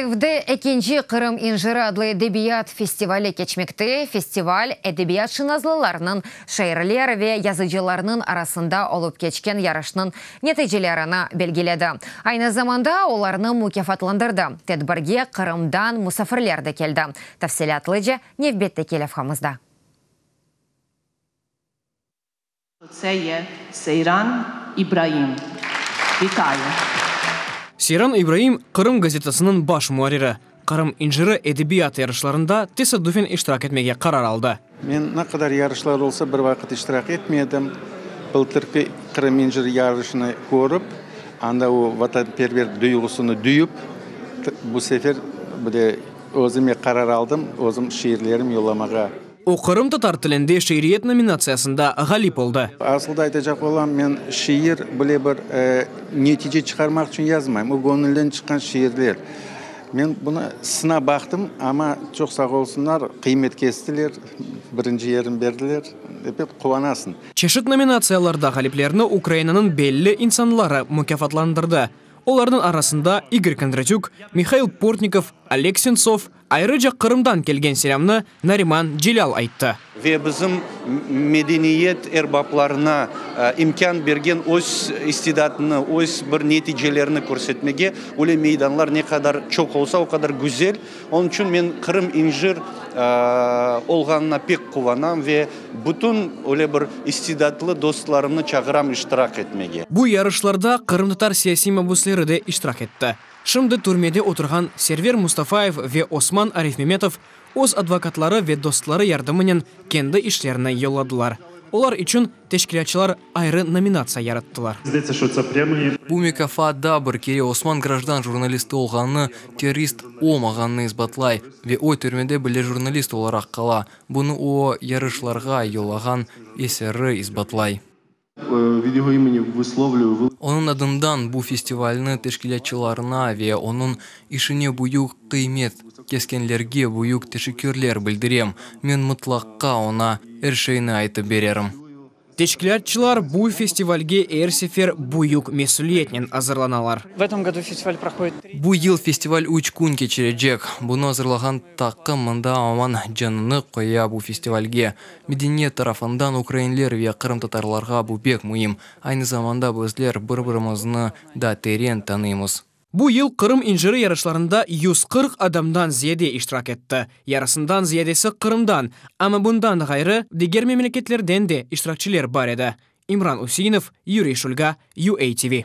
Kyivde ekinci Qırım inciri adlı edebiyat festivali keçmekte. Festival edebiyatşınaslarnıñ, şairler ve yazıcılarnıñ arasında olıp keçken yarışnıñ neticelerini belgiledi. Aynı zamanda olarnı mukâfatlandırdı. Tedbirge Qırımdan musafirler de keldi. Tafsilâtlıca nevbetteki levhamızda. Це є Seyran İbraim. Вітаю! Seyran İbraim Qırım gazetasınıñ baş muarriri. Qırım inciri edebiyat yarışlarında tesaddufen iştirak etmege qarar aldı. Men ne qadar yarışlar olsa, bir vaqıt iştirak etmedim. Bıltırki Qırım inciri yarışını körip, anda o vatanperver duyğusını duyıp, bu sefer bir de özüme qarar aldım, özüm şiirlerim yollamağa. O, qırımtatar tilinde şiiriyet nominatsiyasında ğalip oldı. Asılda aytacaq olam, men şiir bile bir netice çıqarmaq içün yazmayım. O göñülden çıqqan şiirler. Men bunı sınap baqtım, amma çoq sağ olsunlar, qıymet kestiler, birinci yerini berdiler. Ebet, quvanasıñ. Çeşit nominatsiyalarda ğaliplerni Ukrainanıñ belli insanları mukâfatlandırdı. Olarnıñ arasında İgor Kondratük, Mihail Portnikov, Oleg Sentsov, Ayrıca Qırımdan kelgen selâmnı Nariman Celâl ayttı. Ve bizim medeniyet erbaplarına imkân bergen öz istidatını, öz bir neticelerini körsetmege öyle meydanlar ne qadar çoq olsa, o qadar güzel. Onıñ içün men Qırım incir olğanına pek quvanam ve bütün öyle bir istidatlı dostlarımnı çağıram iştirak etmege. Bu yarışlarda qırımtatar siyasiy mabüsleri de iştirak etti. Şimdi türmede oturğan Server Mustafayev ve Osman Arifmemetov öz advokatları ve dostları yardımınen kendi işlerini yolladılar. Olar içün teşkilâtçılar ayrı nominatsiya yarattılar. Bu mukâfat daa bir kere Osman grajdan jurnalisti olğanını, terrorist olmağanını isbatlay. Ve o, türmede bile jurnalist olaraq qala. Bunı o, yarışlarğa yollağan eseri isbatlay. Onıñ adından bu festivalni teşkilâtçılarına ve onıñ işine büyük qıymet keskenlerge büyük teşekkürler bildirem. Men mıtlaqqa oña er şeyni aytıp bererim. Teşkilâtçılar bu festivalge er sefer büyük mesüliyetnen azırlanalar. Bu yıl festival üç kün keçirecek. Bunı azırlağan taqım mında aman canını qoya bu festivalge. Medeniyet tarafından ukrainler ve qırımtatarlarğa bu pek müim. Aynı zamanda bizler bir-birimizni daa teren tanıymız. Bu yıl Qırım inciri yarışlarında 140 adamdan ziyade iştirak etti. Yarısından ziyadesi Qırımdan, amma bundan ğayrı, diger memleketlerden de iştirakçiler bar edi. İmran Useinov, Yuriy Şulga, UATV.